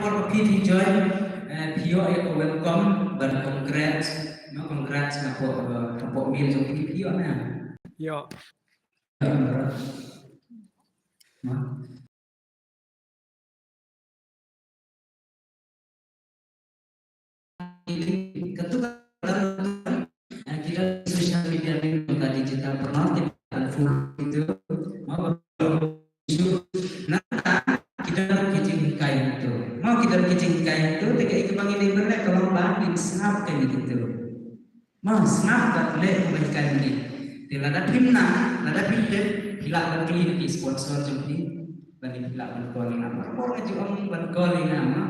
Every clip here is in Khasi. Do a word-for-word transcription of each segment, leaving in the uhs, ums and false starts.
Por ba phi phi join, eh, phi ïoh ïa ka welcome bad congrats, no, congrats na pok, eh, na pok mail jong phi, phi ïoh na. Ïoh. Katto ka, eh, ki don social media, ki don ka digital pynlong, ki don phone, ki don, mo, nangta ki don ki jinghikai hangto. Mo, ki don ki jinghikai hangto, te kaei kaba ngi dei ban leh ka long ba ngin sngap ïa kito. Mo, sngap bad leh kumba hikai mynnin. Te lada phim nang, lada phim tip, phi lah ban kylli na ki sponsor jong phi. Lane phi lah ban call ïa nga. Mo, nga ju ong ban call ïa nga, mo.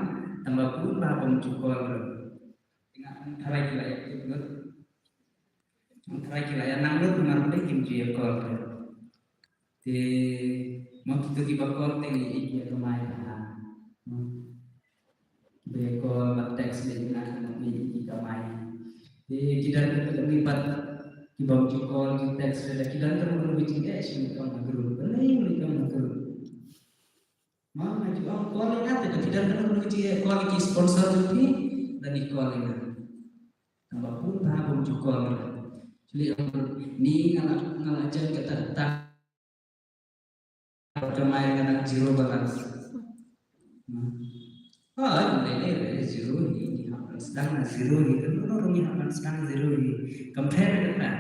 Tangba bun ba bym ju call ruh. Te nga ong tharai ki la ïa tip lut. Ong tharai ki la ïa nang lut, namar balei kim ju ïa call ruh. Te mo, kito kiba call te ngi ïohi ïa ka kamai bha. Mo, kiba call bad text leh na ka, mo, ngi ïohi ïa ka kamai. Te ki don kito kiba, kiba ju call, ki text leh, ki don kito kiba ju, eh, shu ong ha group. Balei ong ha group? Mo, nga ju ong call ïa nga te, ki don kito kiba ju, eh, call ki sponsor jong phi, lane call ïa nga. Tangba bun ba bym ju call ruh. Actually, ni nga la, nga la jan kata ta. Ka kamai nga dang zero balance. Hmm. Oh, ngi dei, dei, dei, zero hi, ngi hap ban sdang na zero hi, kan ruh ngi hap ban sdang zero hi. Compare kata.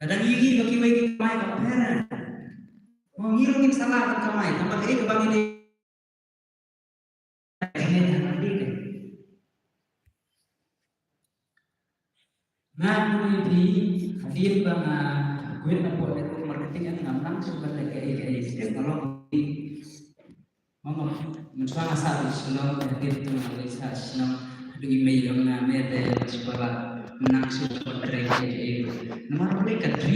Lada ngi ïohi ba kiwei ki kamai, compare. Oh, ngi ruh ngin sa lah ban kamai, tangba kaei kaba ngi dei. Nga kynmaw ïa phi, hadien ba nga quit na pdeng network marketing, ngam nang shuh ban leh kaei kaei. Step nga long, ma nga, mynshuwa nga sah ha Shillong, hadien tu nga leit sah ha Shillong, haduh i mei i ong nga, me te shu ba lah, nang shuh ban trei kaei kaei. Namar balei ka dream